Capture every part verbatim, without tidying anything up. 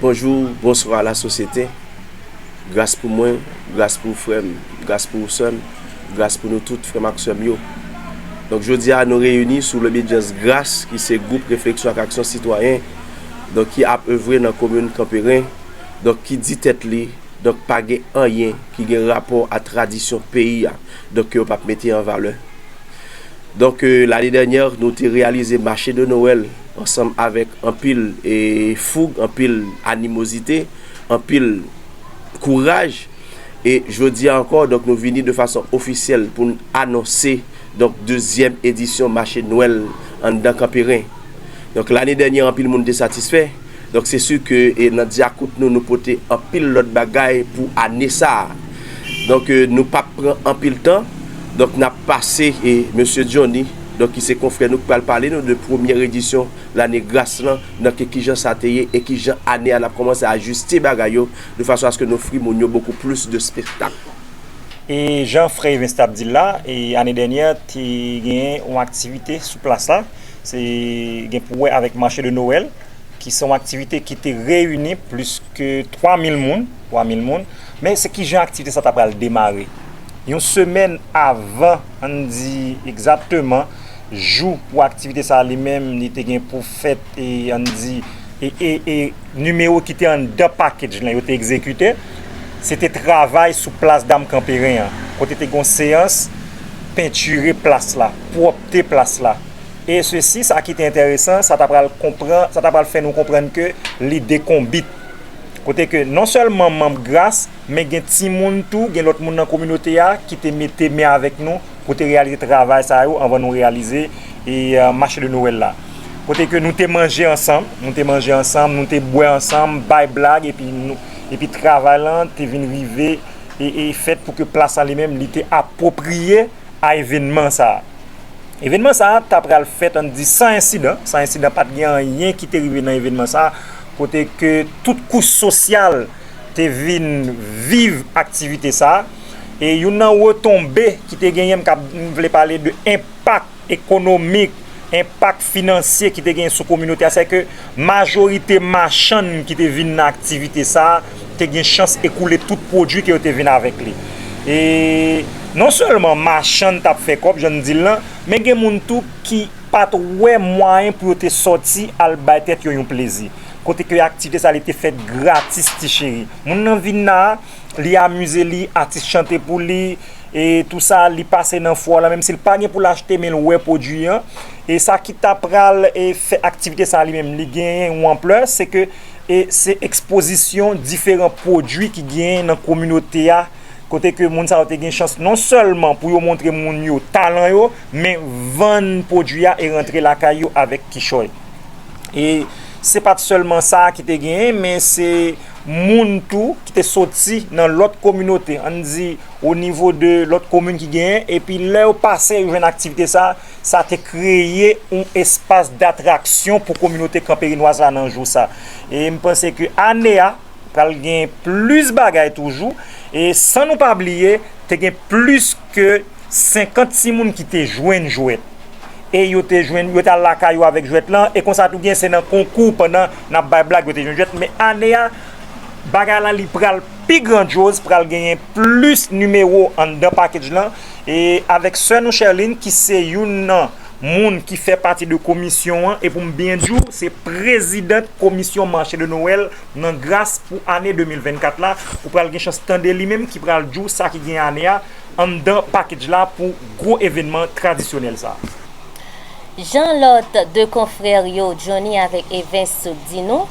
Bonjou, bonswa lasosyete. Gras pou mwen, gras pou frè m, gras pou sè m, gras pou nou tout frè m ak sè m yo. Donk jodi a nou reyini sou lobedyans Gras ki se gwoup refleksyon ak aksyon sitwayen, donk ki ap evre nan komin Kanperen, donk ki di tèt li, donk pa gen anyen ki gen rapò a tradisyon peyi a, donk ke yo p ap mete an valè. Donk lane dènyè nou te reyalize mache de Nowèl ansanm avèk anpil e foug, anpil animozite, anpil kouraj. E jodi a ankò, donk nou vini de fason ofisyèl pou n anonse donk dezyèm edisyon mache Nwèl anndan Kanperen. Donk lane dènyè anpil moun te satisfè. Donk se si ke e nan dyakout nou, nou pote anpil lòt bagay pou ane sa a. Donk e nou p ap pran anpil tan. Donk n ap pase e mesye Johnny, donk ki se konfrè nou, ki pral pale nou de premyè edisyon lane Gras lan, donk e kijan sa te ye e kijan ane a n ap kòmanse ajiste bagay yo de fason aske n ofri moun yo bokou plis de spektak. E jan frè Evens t ap di l la, e ane dènyè te genyen yon aktivite sou plas la, se gen pou wè avèk mache de Nowèl, ki se yon aktivite ki te reyini plis ke twa mil moun, twa mil moun. Men se kijan aktivite sa ta pral demare? Yon semèn avan, ann di egzakteman, jou pou aktivite sa li menm li te gen pou fèt e ann di e, e, e nimewo ki te anndan package lan yo te egzekite, se te travay sou plas Dam Kanperen an, kote te gen yon seyans pentire plas la, pwòpte plas la. E sesi, sa ki te enteresan, sa ta pral konpran, sa ta pral fè nou konprann ke li de konbit. Kote ke non sèlman manm Gras, men gen timoun tou, gen lòt moun nan kominote a ki te mete men avèk nou pou te reyalize travay sa yo anvan nou reyalize e mache de Nowèl la. Kote ke nou te manje ansanm, nou te manje ansanm, nou te bwè ansanm, bay blag epi nou epi travay lan te vin rive e, e fèt pou ke plas la li menm li te apwopriye a evènman sa a. Evènman sa a ta pral fèt ann di san ensidan, san ensidan, pa t gen anyen ki te rive nan evènman sa a, kote ke tout kouch sosyal te vin viv aktivite sa a. E youn nan retonbe ki te genyen, m ka, m vle pale de enpak ekonomik, enpak finansye ki te genyen sou kominote a, se ke majorite machann ki te vin nan aktivite sa a te gen chans ekoule tout pwodui ke yo te vin avèk li. E non sèlman machann t ap fè kòb, jan n di l lan, men gen moun tou ki pa t wè mwayen pou yo te sòti al bay tèt yo yon plezi. Kote ke aktivite sa li te fèt gratis, ti cheri. Moun nan vin la, li amize li, atis chante pou li, e tou sa, li pase nan fwa la, menm si l pa gen pou l achte, men l wè pwodui an. E sa ki ta pral e fè aktivite sa li menm, li genyen yon anplè, se ke e se ekspozisyon diferan pwodui ki genyen nan kominote a, kote ke moun sa yo te gen chans non sèlman pou yo montre moun yo talan yo, men vann pwodui a e rantre lakay yo avèk kichòy. E se pa t sèlman sa ki te genyen, men se moun tou ki te soti nan lòt kominote, ann di o nivo de lòt komin ki genyen, epi lè yo pase yo jwenn aktivite sa, sa te kreye yon espas datraksyon pou kominote kanperinwaz la nan jou sa. E m panse ke ane a pral gen plis bagay toujou, e san nou pa bliye, te gen plis ke senkant timoun ki te jwenn jwèt. E yo te jwenn, yo t al lakay yo avèk jwèt lan, e konsa tou gen se nan konkou pandan n ap bay blag yo te jwenn jwèt, men ane a, bagay la li pral pi grandyoz, pral genyen plis nimewo anndan package lan, e avèk sè nou Sherline ki se youn nan moun ki fè pati de komisyon an, e pou m byen di w, se prezidant komisyon mache de Nowèl nan Gras pou ane de mil vennkat la, ou pral gen chans tande li menm ki pral di w sa ki gen ane a anndan package la pou gwo evènman tradisyonèl sa. Jan lòt de konfrè yo, Johnny avèk Evens, sot di nou,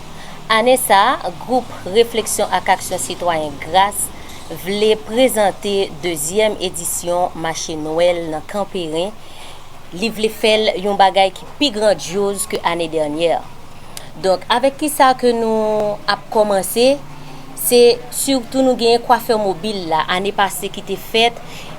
ane sa a, gwoup Refleksyon ak Aksyon Sitwayen Gras vle prezante dezyèm edisyon mache Nwèl nan Kanperen. Li vle fè l yon bagay ki pi grandyoz ke ane dènyè. Donk, avèk kisa ke nou ap kòmanse, se sitou nou genyen kwafè mobil la, ane pase ki te fèt,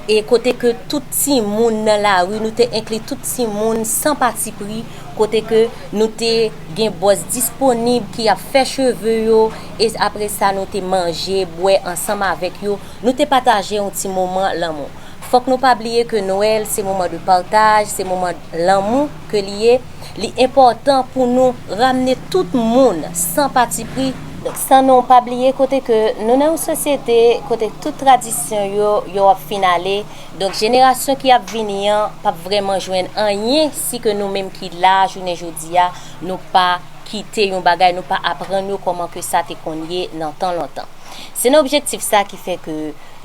e kote ke tout timoun nan lari, nou te enkli tout timoun san patipri, kote ke nou te gen bòs disponib ki ap fè cheve yo, e apre sa nou te manje, bwè ansanm avèk yo, nou te pataje yon ti moman lanmou. Fòk nou pa bliye ke Nwèl se moman de pataj, se moman lanmou ke li ye. Li enpòtan pou nou ramne tout moun san patipri Donk, san nou pa bliye kote ke nou nan yon sosyete kote tout tradisyon yo, yo ap fin ale. Donk, jenerasyon ki ap vini an p ap vrèman jwenn anyen si ke nou menm ki la jounen jodi a, nou pa kite yon bagay, nou pa aprann yo kòman ke sa te konn ye nan tan lontan. Se nan objektif sa ki fè ke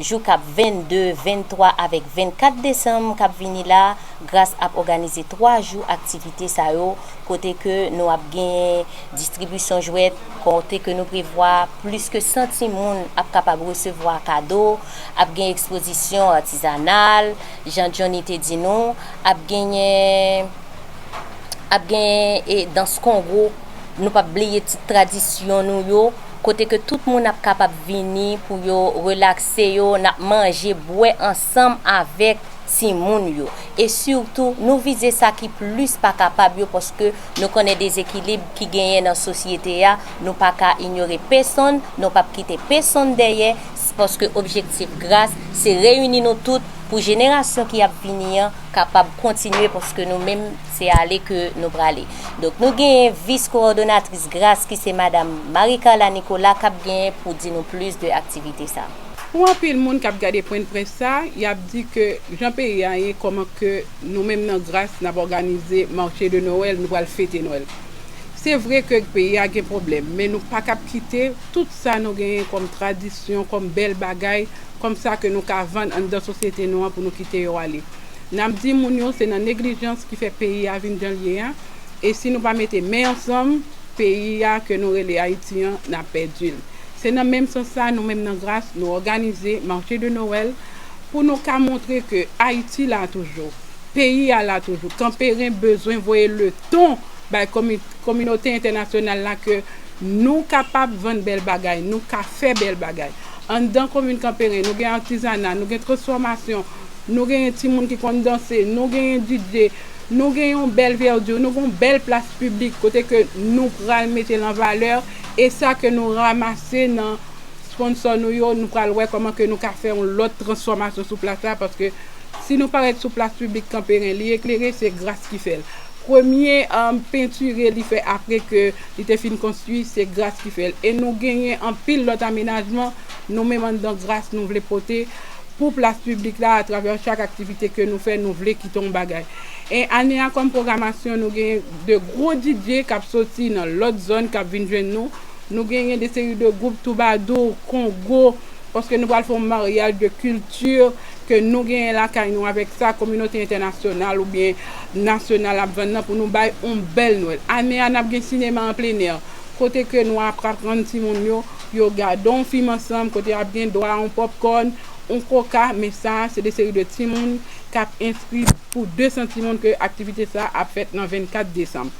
jou k ap vennde, venntwa avèk vennkat desanm k ap vini la, Gras ap òganize twa jou aktivite sa yo, kote ke nou ap gen distribisyon jwèt, kote ke nou prevwa plis ke san timoun ap kapab resevwa kado, ap gen ekspozisyon atizanal, jan Johnny te di nou, ap genyen ap gen e, dans kongo, nou p ap bliye ti tradisyon nou yo, kote ke tout moun ap kapab vini pou yo relakse yo, n ap manje, bwè ansanm avèk timoun yo. E sitou, nou vize sa ki plis pa kapab yo, paske nou konnen dezekilib ki genyen nan sosyete a, nou pa ka inyore pèsonn, nou p ap kite pèsonn dèyè, paske objektif Gras se reyini nou tout pou jenerasyon ki ap vini an kapab kontinye, paske nou menm se ale ke nou prale. Donk, nou genyen vis kowòdonatris Gras ki se madam Marie Carla Nicolas k ap genyen pou di nou plis de aktivite sa. Pou anpil moun k ap gade pwen près sa, y ap di ke jan peyi a ye, kòman ke nou menm nan Gras n ap òganize mache de Nwèl, nou pral fete Nwèl. Se vre ke peyi a gen pwoblèm, men nou pa kab kite tout sa nou genyen kòm tradisyon, kòm bèl bagay, kòm sa ke nou ka vann anndan sosyete nou an pou nou kite yo ale. N ap di moun yo se nan neglijans ki fè peyi a vin jan l ye a, e si nou pa mete men ansanm, peyi a ke nou rele Ayiti an, n ap pèdi l. Se nan menm sans sa, nou menm nan Gras, nou òganize mache de Nwèl pou nou ka montre ke Ayiti la toujou, peyi a la toujou. Kanperen bezwen voye leton bay komi-, kominote entènasyonal la ke nou kapab vann bèl bagay, nou ka fè bèl bagay. Anndan komin Kanperen, nou gen atizana, nou gen transfòmasyon, nou genyen timoun ki konn danse, nou genyen D J, nou gen yon bèl verdure, nou gen yon bèl plas piblik kote ke nou pral mete l an valè, e sa ke nou ranmase nan sponsò nou yo, nou pral wè kòman ke nou ka fè yon lòt transfòmasyon sou plas la, paske si nou parèt sou plas piblik Kanperen, li eklere, se Gras ki fè l. Premye, um, pentire li fè apre ke li te fin konstwi, se Gras ki fè l. E nou genyen anpil lòt amenajman, nou menm anndan Gras, nou vle pote pou plas piblik la, atravè chak aktivite ke nou fè, nou vle kite yon bagay. E ane a, kòm pwogramasyon, nou genyen de gwo D J k ap soti nan lòt zòn k ap vin jwenn nou. Nou genyen de seri de gwoup twoubadou, kongo, paske nou pral fè yon maryaj de kilti ke nou genyen lakay nou avèk sa kominote entènasyonal oubyen nasyonal ap vann nan pou nou bay yon bèl Nwèl. Ane a, n ap gen sinema an plenè, kote ke nou ap aprann timoun yo, yo gade yon fim ansanm, kote y ap gen dwa a yon popcorn, yon koka, men sa a, se de seri de timoun k ap enskri pou de san timoun ke aktivite sa a ap fèt nan vennkat desanm.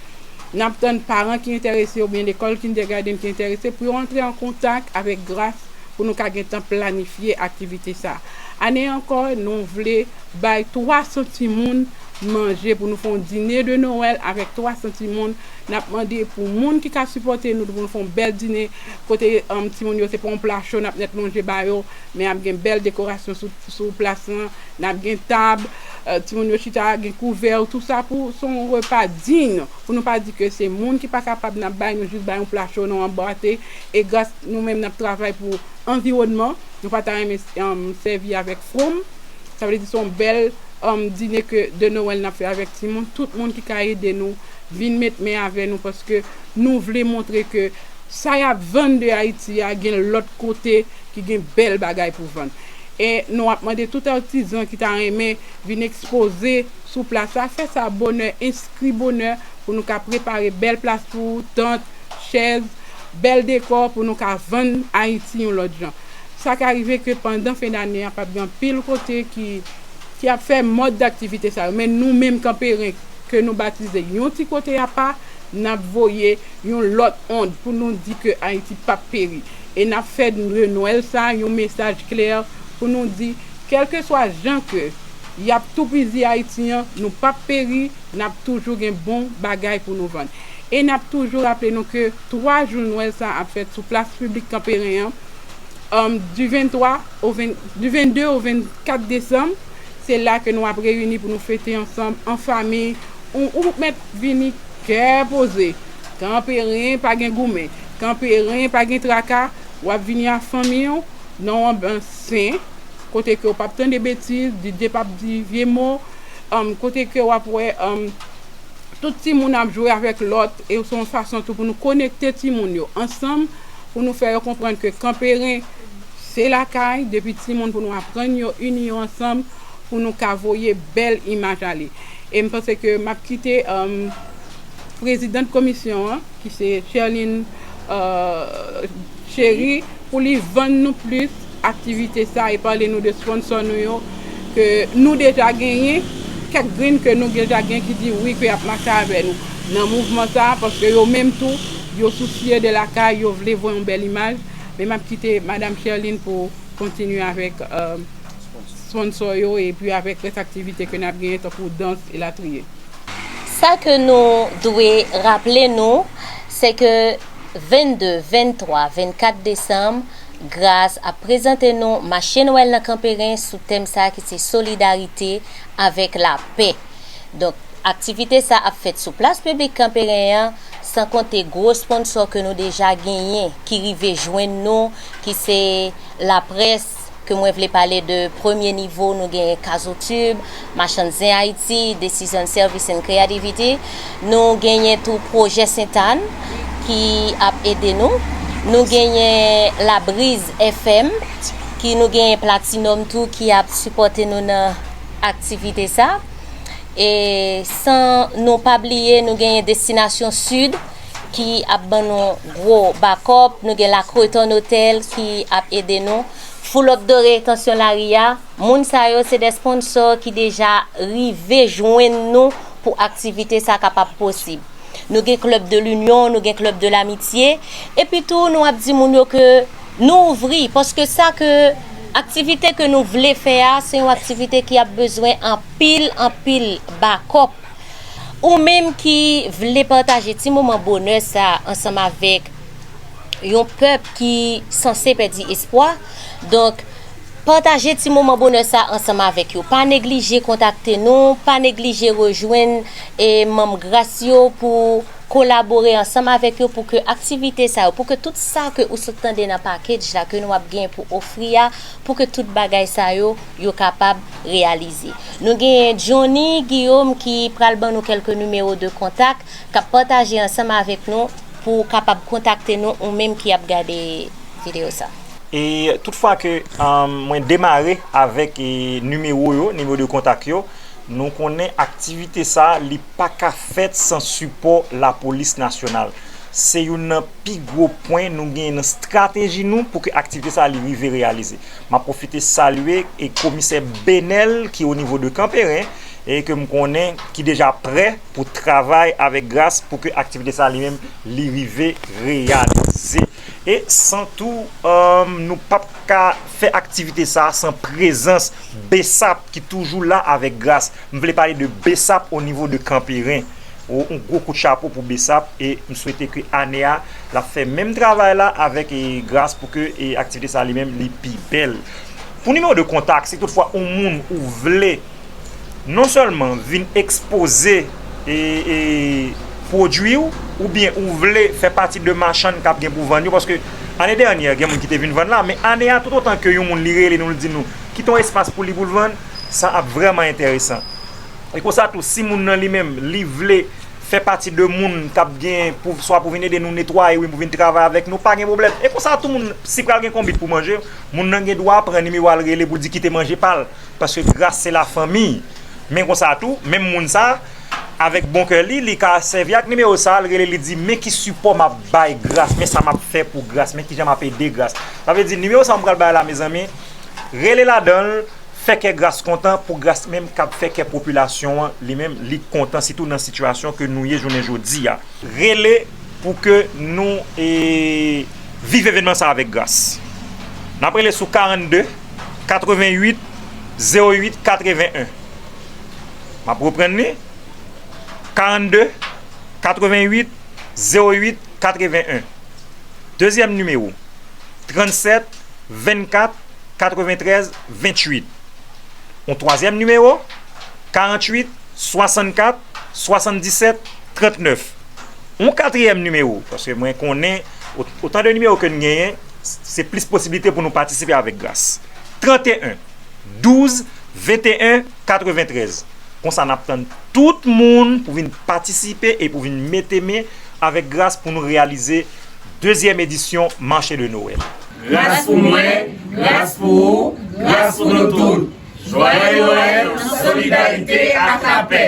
N ap tann paran ki enterese oubyen lekòl kindergarten ki enterese pou yo antre an kontak avèk Gras pou nou ka gentan planifye aktivite sa. Ane ankò, nou vle bay twa san timoun manje pou nou fè yon dine de Nwèl avèk twa san timoun. N ap mande pou moun ki ka sipòte nou pou nou fè yon bèl dine kote, um, timoun yo se pa yon pla cho n ap mèt lonje ba yo, men ap gen bèl dekorasyon sou, sou plas lan. N ap gen tab, eh, timoun yo chita, gen kouvè, tou sa pou se yon repa diy. Pou nou pa di ke se moun ki pa kapab n ap bay, nou jis bay yon pla cho nan yon bwate. E Gras, nou menm n ap travay pou anviwònman, nou pa ta renmen, um, sèvi avèk fwom. Sa vle di se yon bèl, um, dine ke de Nwèl n ap fè avèk timoun. Tout moun ki ka ede nou, vin met men avè nou, paske nou vle montre ke sa y ap vann de Ayiti a, gen lòt kote ki gen bèl bagay pou vann. E nou ap mande tout atizan ki ta renmen vin ekspoze sou plas la, fè sa bonè, enskri bonè pou nou ka prepare bèl plas pou ou, tant, chèz, bèl dekò pou nou ka vann Ayiti yon lòt jan. Sa ka rive ke pandan fen dane a, p ap gen anpil kote ki, ki ap fè mòd daktivite sa yo, men nou menm Kanperen, ke nou batize yon ti kote apa, n ap voye yon lòt ond pou nou di ke Ayiti p ap peri. E n ap fè de Nwèl sa a yon mesaj klè pou nou di, kèlkeswa jan ke y ap toupizi Ayiti an, nou p ap peri, n ap toujou gen bon bagay pou nou vann. E n ap toujou raple nou ke twa jou Nwèl sa a ap fèt sou plas piblik Kanperen an, um, du vennntwa au vingt, du vennde au vennkat desanm, se la ke nou ap reyini pou nou fete ansanm, an fanmi. Ou, ou mèt vini kè poze. Kanperen pa gen goumen. Kanperen, pa gen traka, w ap vini a fanmi w nan yon anbyans sen, kote ke w p ap tande betiz, D J p ap di vye mo, um, kote ke w ap wè, um, tout timoun ap jwe avèk lòt, e se yon fason tou pou nou konekte timoun yo ansanm, pou nou fè yo konprann ke Kanperen se lakay, depi timoun pou nou aprann yo ini yo ansanm, pou nou ka voye bèl imaj ale. E m panse ke m ap kite, um, prezidant komisyon an, ki se Sherline, euh, Chéry, pou li vann nou plis aktivite sa e pale nou de sponsò nou yo, ke nou deja genyen, kèk grenn ke nou deja gen ki di wi ke y ap mache avè nou nan mouvman sa, paske yo menm tou, yo sousye de lakay, yo vle voye yon bèl imaj. Men m ap kite Madam Sherline pou kontinye avèk, euh, sponsò yo epi avèk rès aktivite ke n ap genyen, tankou dans elatriye. Sa ke nou dwe raple nou, se ke vennde, venntwa, vennkat desanm, Gras ap prezante nou mache Nwèl nan Kanperen sou tèm sa ki se solidarite avèk lapè. Donk, aktivite sa ap fèt sou plas piblik Kanperen an, san konte gwo sponsò ke nou deja genyen ki rive jwenn nou, ki se laprès, ke mwen vle pale de premye nivo, nou genyen Kazotube, Machann Zen Ayiti, Decision Service and Creativity. Nou genyen tou Pwojè Sentàn ki ap ede nou. Nou genyen Labriz F M, ki nou genyen Platinum tou ki ap sipòte nou nan aktivite sa. E san nou pa bliye, nou genyen Destinasyon Sid ki ap ban nou gwo bakòp. Nou gen La Cretonne Hotel ki ap ede nou. Foulòk Dore, Tansyon Lari a, moun sa yo se de sponsò ki deja rive jwenn nou pou aktivite sa kapab posib. Nou gen Club de l'Union, nou gen Club de l'Amitié, epi tou nou ap di moun yo ke nou ouvri, paske sa ke, aktivite ke nou vle fè a, se yon aktivite ki ap bezwen anpil, anpil bakòp. Ou menm ki vle pataje ti moman bonè sa ansanm avèk yon pèp ki sanse pèdi espwa. Donk, pataje ti moman bonè sa ansanm avèk yo. Pa neglije kontakte nou, pa neglije rejwenn, e, manm Gras yo pou kolabore ansanm avèk yo pou ke aktivite sa yo, pou ke tout sa ke ou sot tande nan package la ke nou ap gen pou ofri a, pou ke tout bagay sa yo, yo kapab reyalize. Nou genyen Johnny Guillaume ki pral ban nou kèlke nimewo de kontak, k ap pataje ansanm avèk nou pou w kapab kontakte nou, ou menm ki ap gade videyo sa. E tout fwa ke, um, mwen demare avèk, e, nimewo yo, nimewo de kontak yo, nou konnen aktivite sa, li pa ka fèt san sipò Lapolis Nasyonal. Se youn nan pi gwo pwen nou genyen nan estrateji nou pou ke aktivite sa li rive reyalize. M ap pwofite salye e komisè Benel ki o nivo de Kanperen e ke m konnen ki deja prè pou travay avèk Gras pou ke aktivite sa li menm li rive reyalize. E san tou, um, nou p ap ka fè aktivite sa san prezans BSAP ki toujou la avèk Gras. M vle pale de BSAP o nivo de Kanperen. Yon gwo kout chapo pou BSAP e m swete ke ane a l ap fè menm travay la avèk, e, Gras pou ke, e, aktivite sa li menm li pi bèl. Pou nimewo de kontak, si toutfwa yon moun ou vle non sèlman vin ekspoze, e, e, pwodui w, oubyen ou vle fè pati de machann k ap gen pou vann yo, paske ane dènyè gen moun ki te vin vann la, men ane a toutotan ke yon moun li rele nou, li di nou kite yon espas pou li pou l vann, sa ap vrèman enteresan. E konsa tou, si moun nan li menm, li vle fè pati de moun k ap gen pou, swa pou vin ede nou netwaye, oubyen pou vin travay avèk nou, pa gen pwoblèm. E konsa tou moun, si pral gen konbit pou manje, moun nan gen dwa pran nimewo a l rele pou l di kite manje pa l, paske Gras se lafanmi. Men konsa tou, menm moun sa, avèk bon kè li, li ka sèvi ak nimewo sa, l rele, li di men ki sipò m ap bay Gras, men sa m ap fè pou Gras, men kijan m ap ede Gras. Sa vle di nimewo sa m pral bay la, mezanmi, rele ladan l, fè kè Gras kontan, pou Gras menm k ap fè kè popilasyon an li menm li kontan, sitou nan sitiyasyon ke nou ye jounen jodi a. Rele pou ke nou, e, viv evènman sa avèk Gras. N ap rele sou karannde katrevennuit zewo uit katreven en. M ap reprann li, karannde katrevennuit zewo uit katreven en. Dezyèm nimewo, trannsèt vennkat katreventrèz venntuit. Yon twazyèm nimewo, karanntuit swasannkat swasanndisèt trannèf. yon katriyèm nimewo, paske mwen konnen o- otan de nimewo ke n genyen, se plis posiblite pou nou patisipe avèk gras. Trannteyen, douz, venteyen, katreventrèz. Konsa, n ap tann tout moun pou vin patisipe e pou vin mete men avèk gras pou nou reyalize dezyèm edisyon Marché de Noël. Gras pou mwen, gras pou ou, gras pou nou tout. Joyeux Noël, solidarité ak lapè.